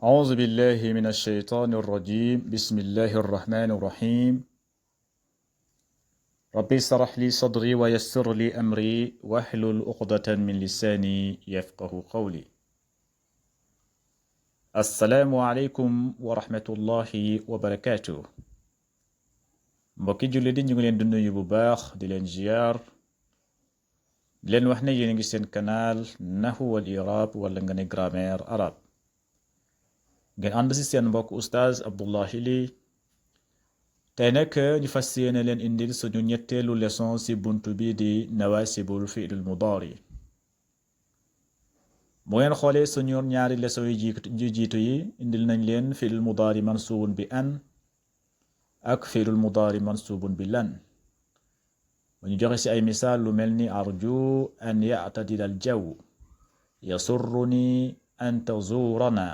أعوذ بالله من الشيطان الرجيم بسم الله الرحمن الرحيم ربي اشرح لي صدري ويسر لي أمري واحلل عقدة من لساني يفقه قولي السلام عليكم ورحمة الله وبركاته mbokki julli di ñu ngi leen di nuyu bu baax di leen ziar di leen wax ne yéen a ngi seen canal Nahwu wal I'rab wala nga ne grammaire arabe ngeen ànd si seen mbokk oustaz Abdullahi Ly tey nag ñu fas yéene leen indil suñu ñetteelu leçon ci buntu bi di nawasibul fi'lul mudaari bu ngeen xoolee suñu ñaari leçon yu jiitu yi indil nañ leen fi'lul mudaari mansubun bi an ak fi'lul mudaari mansubun bi lan bu ñu joxe ci ay misaal lu mel ni arju an ya'tadila al jaw yasurruni an tazurana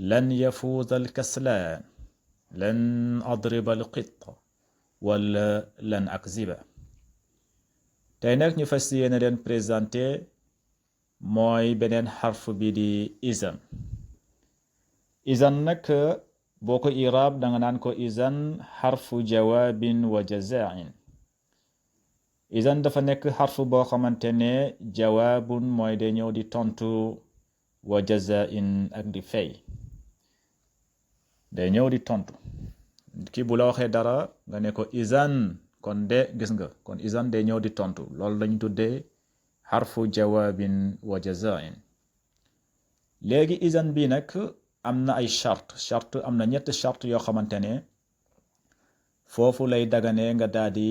lan yafuuza al kaslaan lan adriba al qitta wala lan akziba tey nag ñu fas yéene leen présenté mooy beneen xarf bi di izan nag boo ko iraab danga naan ko izan xarfu jawaabin wa jazain izan dafa nekk xarf boo xamante ne jawaabun mooy day ñëw di tontu wa jazain ak di fay day ñëw di tontu kii bu la waxee dara nga ne ko izan kon de gis nga kon izan day ñëw di tontu loolu lañ tuddee xarfu jawaabin wa jazain léegi izan bi nag am na ay charte am na ñetti charte yoo xamante ne foofu lay daganee nga daal di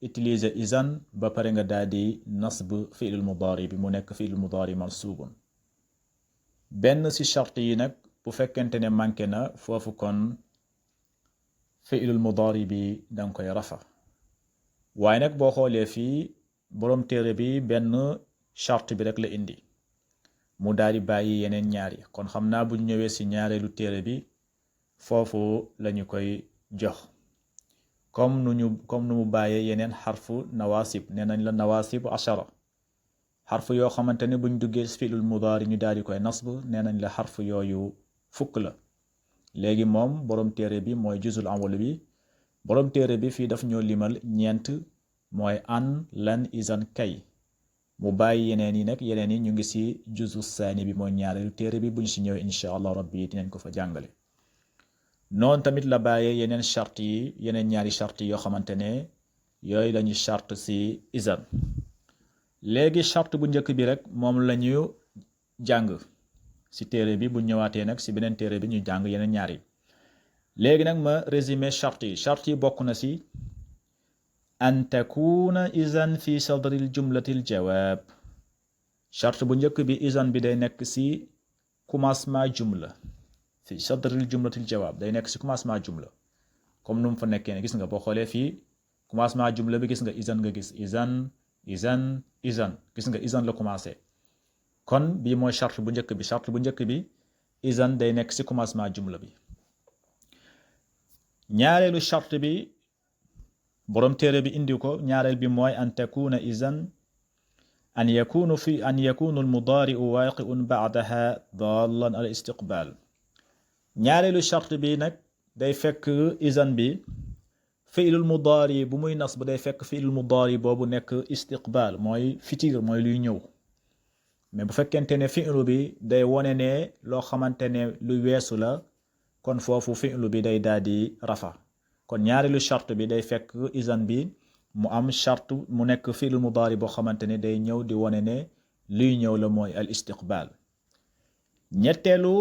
utiliser izan ba pare nga daal di nasb fi'lul mudaari bi mu nekk fi'lul mudaari mansubun benn ci charte yi nag bu fekkente ne manqué na foofu kon fi'lul mudaari bi danga koy rafa waaye nag boo xoolee fii boroom téere bi benn charte bi rek la indi mu daal di bàyyi yeneen ñaari kon xam naa buñ ñëwee ci ñaareelu téere bi foofu lañu koy jox comme nu mu bàyyee yeneen xarfu nawasib nee nañ la nawasib ashara xarfu yoo xamante ne buñ duggee ci fi'lul mudaari ñu daal di koy nasb nee nañ la xarfu yooyu fukk la léegi moom boroom téere bi mooy juzul awwal bi boroom téere bi fii daf ñoo limal ñeent mooy an lan izan kay mu bàyyi yeneen yi nag yeneen yi ñu ngi ci juzu saani bi mooy ñaareelu téere bi buñ ci ñëwee insha allah rabbi dinañ ko fa jàngale noonu tamit la bàyyee yeneen charte yi yeneen ñaari charte yoo xamante ne yooyu lañuy charte ci izan léegi charte bu njëkk bi rek moom lañu jàng ci téere bi bu ñëwaatee nag ci beneen téere bi ñu jàng yeneen ñaari léegi nag ma résumé charte yi bokk na ci an takuna izan fi sadril jumlatil jawaab charte bu njëkk bi izan bi day nekk ci commencement jumla fi sadril jumlatil jawaab day nekk ci commencement jumla comme nu mu fa nekkee ne gis nga boo xoolee fii commencement jumla bi gis nga izan nga gis izan gis nga izan la commencé kon bii mooy charte bu njëkk bi izan day nekk ci commencement jumla bi ñaareelu charte bi boroom téere bi indi ko ñaareel bi mooy an takuna izan an yakunu al mudaari'u waaqi'un ba'daha dallan al istiqbal ñaareelu charte bi nag day fekk izan bi fi'lul mudaari bu muy nasb day fekk fi'lul mudaari boobu nekk istiqbal mooy futur mooy luy ñëw mais bu fekkente ne fi'lu bi day wone ne loo xamante ne lu weesu la kon foofu fi'lu bi day daal di rafa kon ñaareelu charte bi day fekk izan bi mu am charte mu nekk fi'lul mudaari boo xamante ne day ñëw di wone ne luy ñëw la mooy al istiqbal ñetteelu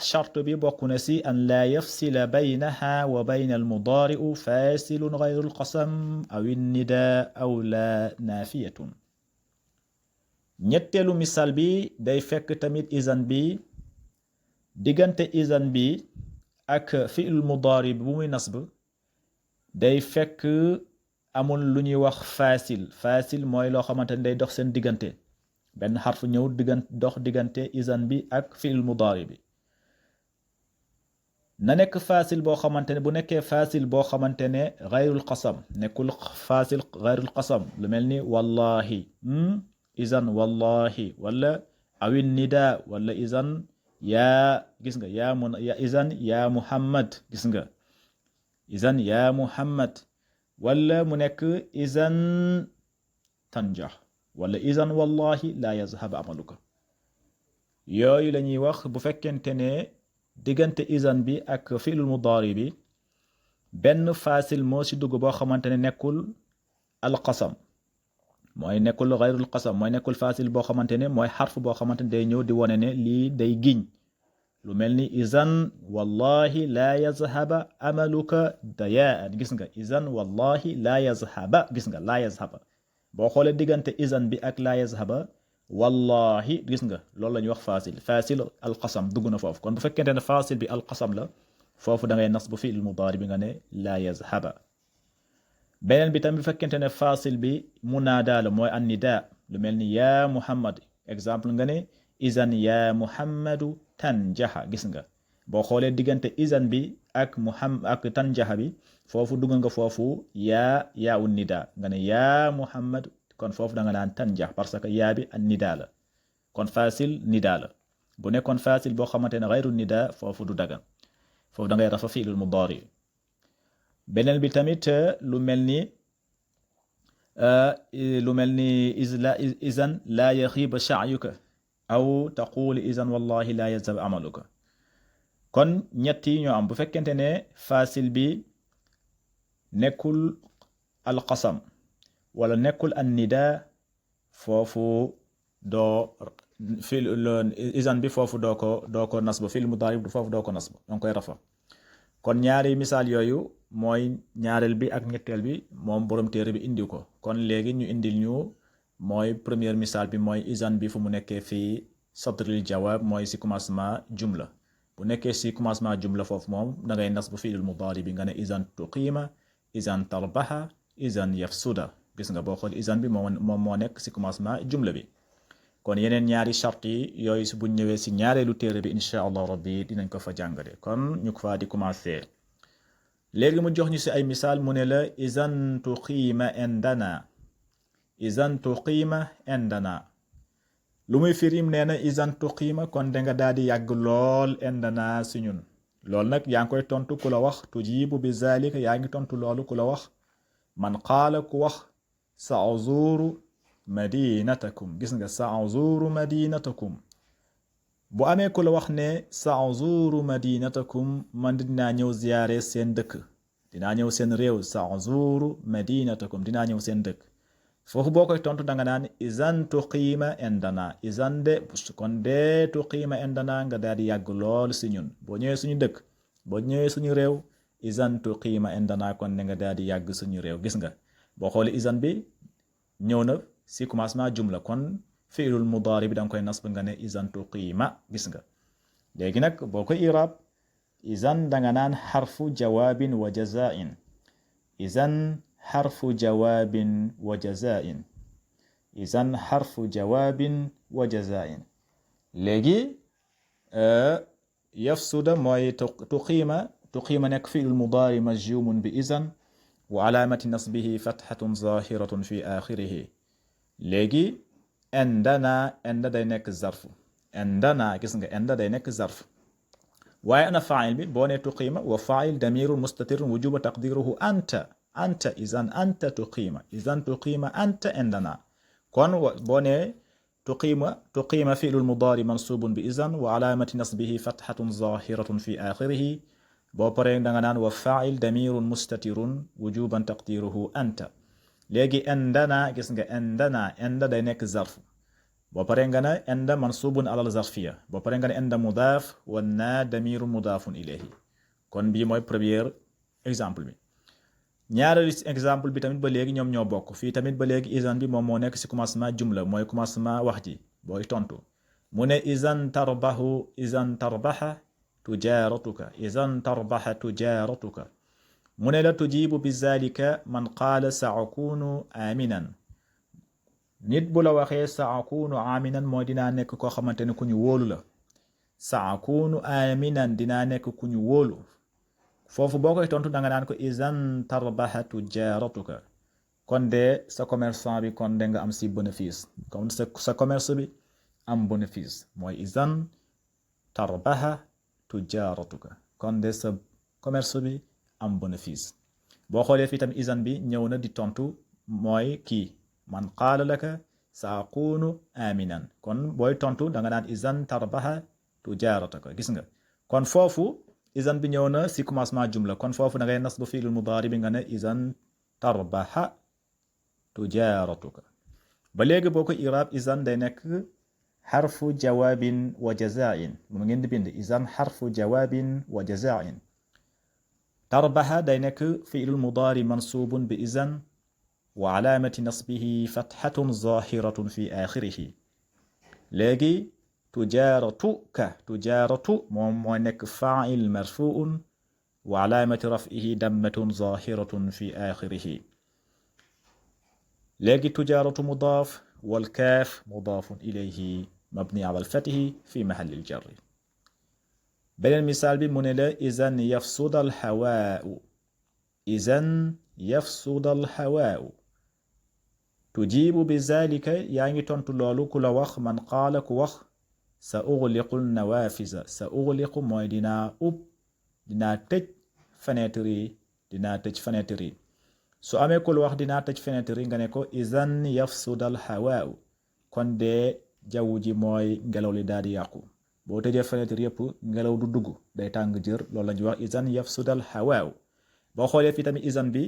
charte bi bokk na ci an laa yafsila baynaha wa bayna al mudaari'u fasilun ghayru al qasam aw an nidaa aw la naafiyatun ñetteelu misaal bi day fekk tamit izan bi diggante izan bi ak fi'lul mudaari bu muy nasb day fekk amul lu ñuy wax fasil mooy loo xamante ne day dox seen diggante benn xarfu ñëw dox diggante izan bi ak fi'lul mudaari bi na nekk fasil boo xamante ne bu nekkee fasil boo xamante ne gayrul qasam nekkul fasil gayrul qasam lu mel ni wallahi izan wallahi wala awin nida wala izan yaa gis nga ya izan yaa muhammad gis nga izan yaa muhammad wala mu nekk izan tanjax wala izan wallahi la yazhab amaluka yooyu la ñuy wax bu fekkente ne diggante izan bi ak fi'lul mudaari bi benn faasil moo ci dugg boo xamante ne nekkul alqasam mooy nekkul gayrul qasam mooy nekkul faasil boo xamante ne mooy xarf boo xamante ne day ñëw di wone ne lii day giñ lu mel ni izan wallahi laa yazhaba amaluka dayaan gis nga izan wallahi laa yazhaba gis nga laa yazhaba boo xoolee diggante izan bi ak laa yazhaba wallahi gis nga loolu la ñuy wax faasil alqasam dugg na foofu kon bu fekkente ne faasil bi alqasam la foofu da ngay nas bu fi'il mudaari bi nga ne laa yazhaba beneen bi tamit bu fekkente ne faasil bi munaada la mooy annida lu mel ni yaa muhammad exemple nga ne izan yaa muhammadu tanjaxa gis nga boo xoolee diggante izan bi ak tanjaxa bi foofu dugg nga foofu yaa un nida nga ne yaa muhammad kon foofu da nga naan tanjax parce que yaa bi an nida la kon fasil nida la bu nekkoon fasil boo xamante ne xayru nida foofu du dagan foofu da ngay rafa fi'lul mudaari beneen bi tamit lu mel ni izan laa yaxiiba sha'yuka aw taquli izan wallahi laa yazhab amaluka kon ñett yi ñoo am bu fekkente ne fasil bi nekkul alqasam wala nekkul an nida foofu doo izan bi foofu doo ko nasb fil mudaari foofu doo ko nasb danga koy rafa kon ñaari misaal yooyu mooy ñaareel bi ak ñetteel bi moom borom téere bi indi ko kon léegi ñu indil ñu mooy premier misaal bi mooy izan bi fu mu nekkee fii sadril jawaab mooy si commencement jumla bu nekkee si commencement jumla foofu moom da ngay nas bu fi'il mudaari bi nga ne izan tuqiima izan tarbaha izan yafsuda gis nga boo xool izan bi moom moo nekk si commencement jumla bi kon yeneen ñaari charte yi yooyu si buñ ñëwee si ñaareelu téere bi insha allah rabbi dinañ ko fa jàngale kon ñu ko fa di commencé léegi mu jox ñu si ay misaal mu ne la izan tuqiima indana izan tuqiima indana lu muy firim nee na izan tuqiima kon da nga daal di yàgg lool indana si ñun loolu nag yaa ngi koy tontu ku la wax tujibu bi zalika yaa ngi tontu loolu ku la wax man qaala ku wax sa'zuru madinatakum gis nga sa'zuru madinatakum bu amee ku la wax ne sa'zuru madinatakum man dinaa ñëw ziyaare seen dëkk dinaa ñëw seen réew sa'zuru madinatakum dinaa ñëw seen dëkk foofu boo koy tontu danga naan izan tuqiima indana izan de kon de tuqiima indana nga daal di yàgg lool si ñun boo ñëwee suñu dëkk boo ñëwee suñu réew izan tuqiima indana kon ne nga daal di yàgg suñu réew gis nga boo xoolee izan bi ñëw na si commencement jumla kon fi'lul mudaari bi danga koy nasb nga ne izan tuqiima gis nga léegi nag boo koy irab izan danga naan xarfu jawaabin wa jazaa'in izan xarfu jawaabin wa jazaa'in izan xarfu jawaabin wa jazaa'in léegi yafsuda mooy tuqiima nekk fi'lul mudaari majzuumun bi izan wa alaamati nasbihi fathatun zahiratun fi axirihi léegi indana inda day nekk zarf indana gis nga inda day nekk zarf waaye ana faa'il bi boo ne tuqiima wa faa'il damirun mustatirun wujuba taqdiruhu anta izan anta tuqiima anta indana kon boo ne tuqiima fi'lul mudaari mansubun bi izan wa alaamati nasbihi fathatun zahiratun fi axirihi boo paree danga naan wa faa'il damirun mustatirun wujuban taqdiruhu anta léegi indana gis nga inda day nekk zarf boo paree nga ne inda mansubun alal zarfiya boo paree nga ne inda mudaaf wa naa damirun mudaafun ilayhi kon bii mooy premier exemple bi ñaareelu exemple bi tamit ba léegi ñoom ñoo bokk fii tamit ba léegi izan bi moom moo nekk si commencement jumla mooy commencement wax ji booy tontu mu ne izan tarbaha tujaaratuka izan tarbaha tujaaratuka mu ne la tujibu bi zalika man qaala saakunu aminan nit bu la waxee saakunu aminan mooy dinaa nekk koo xamante ne ku ñu wóolu la saakunu aminan dinaa nekk ku ñu wóolu foofu boo koy tontu danga naan ko izan tarbaha tujaaratuka kon de sa commerçant bi kon de nga am si bénéfice kon sa commerce bi am bénéfice mooy izan tarbaha tujaratuka kon de sa commerce bi am bénéfice boo xoolee fii tam izan bi ñëw na di tontu mooy kii man qaala laka sa aqunu aminan kon booy tontu da nga naan izan tarbaha tujaratuka gis nga kon foofu izan bi ñëw na si commencement jumla kon foofu da ngay nasbu fi'l mudaari bi nga ne izan tarbaha tujaratuka ba léegi boo ko iraab izan day nekk xarfu jawaabin wa jazaa'in mu ngeen di bind izan xarfu jawaabin wa jazaa'in tarbaha day nekk fi'l mudaari mansuubun bi izan wa alaamati nasbihi fathatun zahiratun fi aaxirihi léegi tujaaratu moom mooy nekk faa'il marfuun wa alaamati raf'ihi dammatun zahiratun fi aaxirihi léegi tujaaratu mudaaf wal kaaf mudaafun ilayhi mabni ala al-fathi fi mahalli al-jarri beneen misaal bi mu ne la izan yafsuda al-hawaa'u izan yafsuda al-hawaa'u tujibu bi zalika yaa ngi tontu loolu ku la wax man qaala ku wax sa ughliqu an-nawaafiza sa ughliqu mooy dinaa tëj fenêtre yi su amee ku la wax dinaa tëj fenêtre yi nga ne ko izan yafsuda al-hawaa'u kon de jaww ji mooy ngelaw li daal di yàqu boo tëjee fenêtre yëpp ngelaw du dugg day tàng jër loolu la ñuy wax izan yafsuda al-hawaa'u boo xoolee fii tamit izan bi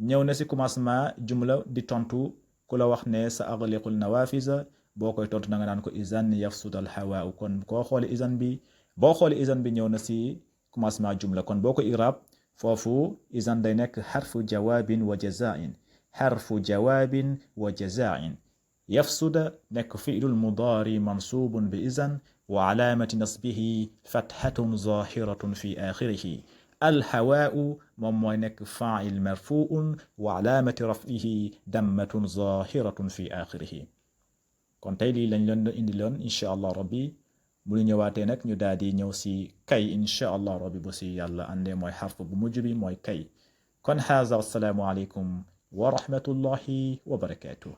ñëw na si commencement jumla di tontu ku la wax ne sa aghliqu an-nawaafiza boo koy tontu na nga naan ko izan yafsuda al-hawaa'u kon boo xoolee izan bi ñëw na si commencement jumla kon boo ko iraab foofu izan day nekk xarfu jawaabin wa jazaa'in xarfu jawaabin wa jazaa'in yafsuda nekk fi'lul mudaari mansuubun bi izan wa alaamati nasbihi fathatun zahiratun fi aaxirihi alhawaa'u moom mooy nekk faa'il marfuun wa alaamati raf'ihi dammatun zahiratun fi aaxirihi kon tey lii lañ leen indi loon incha allah rabbi bu ñu ñëwaatee nag ñu daal di ñëw si kay incha allah rabbi bu si yàlla àndee mooy xarf bu mujj bi mooy kay kon haaza assalaamu aleykum wa rahmatullahi wa barakaatuh